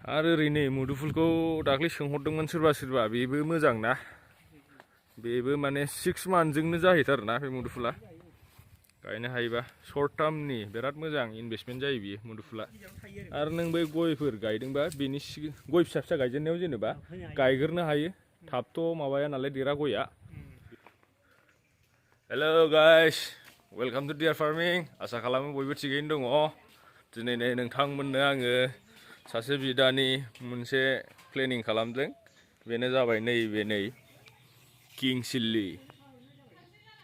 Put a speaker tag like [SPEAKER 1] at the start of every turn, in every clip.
[SPEAKER 1] आरो ओरैनो मुदुफुलखौ दाख्लै सोंहरदोंमोन सोरबा बेबो मोजां ना बेबो माने 6 मान्थजोंनो जाहैथारोना बे मुदुफुला गायनो हायोबा शर्ट टार्मनि बिराद मोजां इनभेस्टमेन्ट जायो बियो मुदुफुला आरो नों बै गयफोर गायदोंबा बेनि गय फिसा फिसा गायजेननायाव जेनेबा गायग्रोनो हायो थाबथ' माबाया नालाय देरा गया hello guys welcome to dear farming आसा खालामो बयबो थिगैनो दङ दिनै नै नोंथांमोननो आङो सासे बिदानि मोनसे प्लेनिं खालामदों बेनो जाबाय नैबे नै किं चिल्ली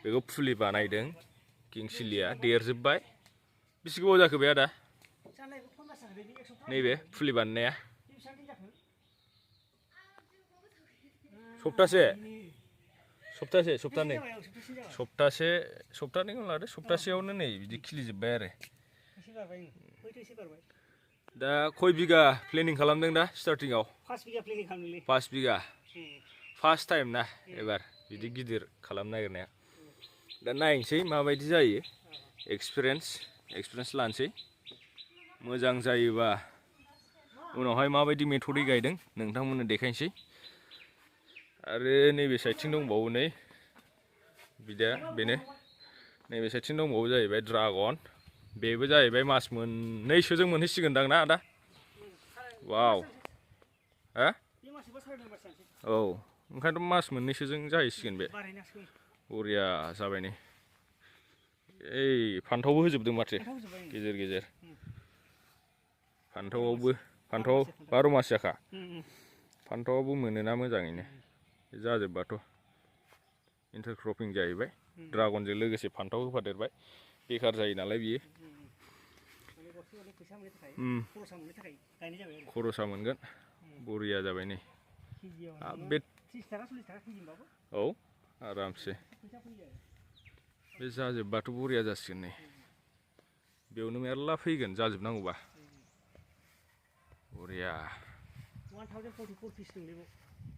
[SPEAKER 1] बेखौ फुलि बानायदों किं चिल्लीया देरजोब्बाय बेसे गोबाव जाखो बे आदा नैबे फुलि बानायनाया सप्तानैखौनो लादो सप्तासेयावनो नै बिदि खिलिजोब्बाय आरो दा खय बिगा प्लेनिं खालामदों दा स्टार्टिंआव 5 बिगा फार्स्ट टाइम ना एबार बिदि गिदिर खालामनो नागिरनाया दा नायनोसै माबायदि जायो एक्सपिरियेन्स लानोसै मोजां जायोबा उनावहाय माबायदि मेथडै गायदों नोंथांमोननो देखायनोसै आरो नैबे साइडथिं दंबावो नै बिदा बेनो नैबे साइडथिं दंबावो जाहैबाय ड्रागन बेबो जाहैबाय मास मोननैसोजों मोनहैसिगोनदां ना आदा वाव हा औ ओंखायनोथ' मास मोननैसोजों जाहैसिगोन बे बरिया जाबाय नै ओइ फान्थावबो होजोबदों माथो गेजेर गेजेर फान्थाव 12 मास जाखा फान्थावाबो मोनोना मोजाङैनो जाजोबबाथ' इन्टारक्रपिं जाहैबाय ड्रागनजों लोगोसे फान्थाव होफादेरबाय बेकार जायो नालाय बियो खरसा मोनगोन बरिया जाबाय नै औ आरामसे बे जाजोबबाथ' बरिया जासिगोन नै बेयावनो मेरला फैगोन जाजोबनांगौबा बरिया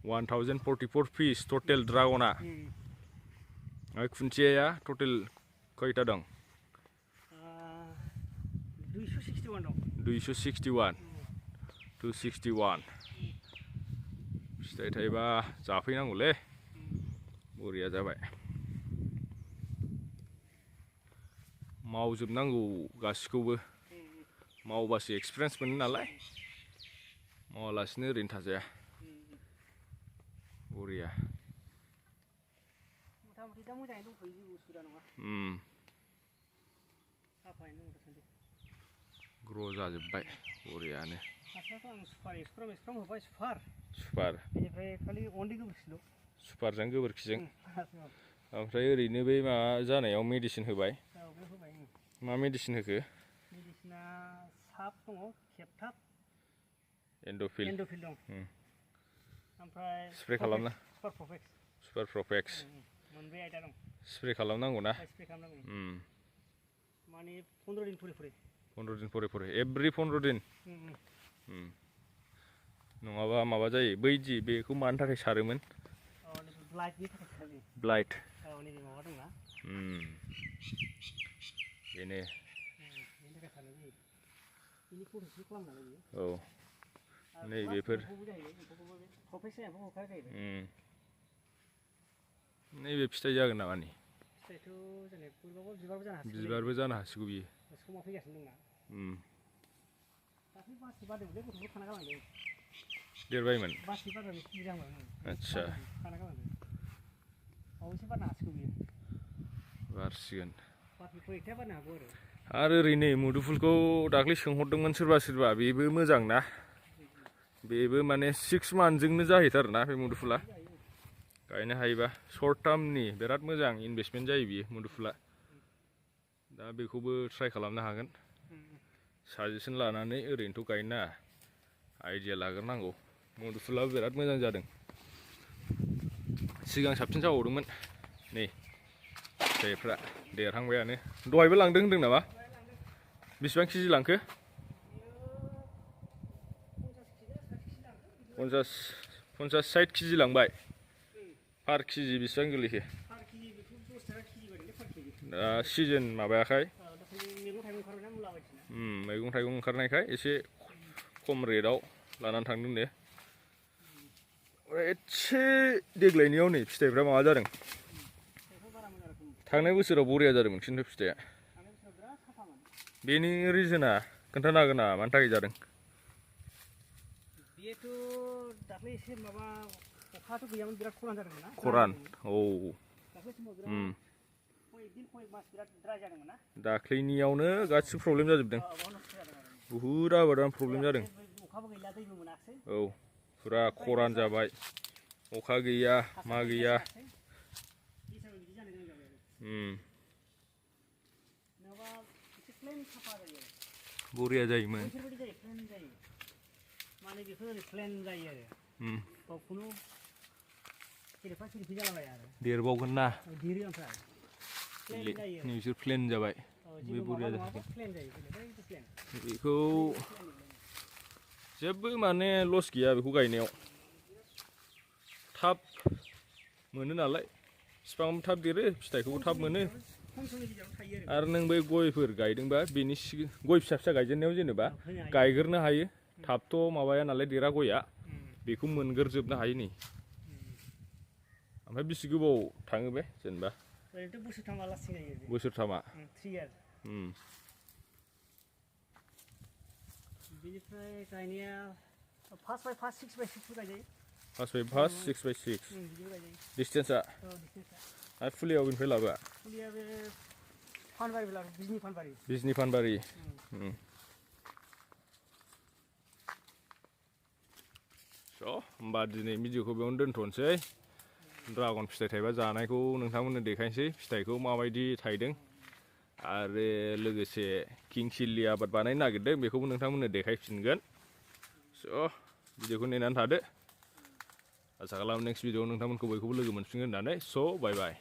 [SPEAKER 1] 1044 पिस टटेल ड्रागना ओमफ्राय खुन्थियाया टटेल खयथा दं 261 फिथाइ थाइबा जाफैनांगौलै बरिया जाबाय मावजोबनांगौ गासिखौबो मावबासो एक्सपिरियेन्स मोनो नालाय मावालासिनो ओरैनो थाजाया बरिया ग्र' जाजोब्बाय बरियानो सुपारजों गोबोरखिजों ओमफ्राय ओरैनो बै माबा जानायाव मेडिसिन होबाय मा मेडिसिन होखो एन्ड'फिल दं ओमफ्राय स्प्रे खालामना सुपार प्रफेक्स स्प्रे खालामनांगौ ना माने 15 दिन फरे एभ्रि 15 दिन नङाबा माबा जायो बैदि बेखौ मानि थाखाय सारोमोन ब्लाइट बेनो औ नै बेफोर नैबे फिथाइ जागोन नामा नै बिबारबो जानो हासिगौ बियो देरबायमोन आदसा बारसिगोन आरो ओरैनो मुदुफुलखौ दाख्लै सोंहरदोंमोन सोरबा बेबो मोजां ना बेबो माने 6 मान्थजोंनो जाहैथारोना बे मुदुफुला गायनो हायोबा शर्ट टार्मनि बिराद मोजां इनभेस्टमेन्ट जायो बियो मुदुफुला दा बेखौबो ट्राइ खालामनो हागोन साजेसन लानानै ओरैनोथ' गायनो नाङा आइडिया लाग्रोनांगौ मुदुफुलाबो बिराद मोजां जादों सिगां साबसिन जाबावदोंमोन नै फिथाइफ्रा देरहांबायानो दहायबो लांदों होनदों नामा बेसेबां केजि लांखो 50-60 केजि लांबाय पार केजि बेसेबां गोलैखो दा सिजन माबायाखाय मैगं थाइगं ओंखारनायखाय एसे खम रेटआव लानानै थांदों दे एसे देग्लायनियाव नै फिथाइफ्रा माबा जादों थांनाय बोसोराव बरिया जादोंमोन खिन्थु फिथाइया बेनि रिजोना खोन्थानो हागोन नामा मानि थाखाय जादों
[SPEAKER 2] बेथ' दाख्लै एसे माबा अखाथ' गैयामोन बिराद खरान जादोंमोन ना
[SPEAKER 1] खरान औ
[SPEAKER 2] दाख्लै समाव बिराद दिन खय मास बिराद ड्राइ जादोंमोन ना
[SPEAKER 1] दाख्लैनियावनो गासिबो प्रब्लेम जाजोबदों बुहुद आबादानो प्रब्लेम जादों
[SPEAKER 2] अखाबो गैला दैबो मोनाखिसै
[SPEAKER 1] औ फुरा खरान जाबाय अखा गैया मा गैया बरिया जायोमोन
[SPEAKER 2] माने बेफोर ओरै प्लेन जायो आरो गावखौनो खेरेफा खेरेफि जालाबाया आरो
[SPEAKER 1] देरबावगोन ना
[SPEAKER 2] देरो ओमफ्राय प्लेन जायो
[SPEAKER 1] नोंसोर प्लेन जाबाय बे बरिया जाबाय
[SPEAKER 2] प्लेन जायो प्लेन
[SPEAKER 1] बेखौ जेबो माने लस गैया बेखौ गायनायाव थाब मोनो नालाय बिफाङाबो थाब देरो फिथाइखौबो थाब मोनो आरो नों बै गयफोर गायदोंबा बेनि गय फिसा फिसा गायजेननायाव जेनेबा गायग्रोनो हायो थाबथ' माबाया नालाय देरा गया बेखौ मोनग्रोजोबनो हायो नै ओमफ्राय बेसे गोबाव थाङो बे जेनेबा
[SPEAKER 2] ओरैनोथ' बोसोरथामा लास्टिं जायो
[SPEAKER 1] बोसोरथामा
[SPEAKER 2] 3 years बेनिफ्राय गायनाया 5 by 5 6 by 6 बो गायजायो
[SPEAKER 1] 5 by 5 6 by 6 डिसटेन्सआ आरो फुलिया बबेनिफ्राय लाबोआ
[SPEAKER 2] फुलिया बे फानबारि
[SPEAKER 1] बिजनि फानबारि स' होमबा दिनै भिडिअखौ बेयावनो दोनथ'नोसै ड्रागन फिथाइ थाइबा जानायखौ नोंथांमोननो देखायनोसै फिथाइखौ माबायदि थाइदों आरो लोगोसे किं चिल्लि आबाद बानायनो नागिरदों बेखौबो नोंथांमोननो देखायफिनगोन स' भिडिअखौ नेनानै थादो आसा खालामो नेक्स्ट भिडिअआव नोंथांमोनखौ बयखौबो लोगो मोनफिनगोन होननानै स' बाय बाय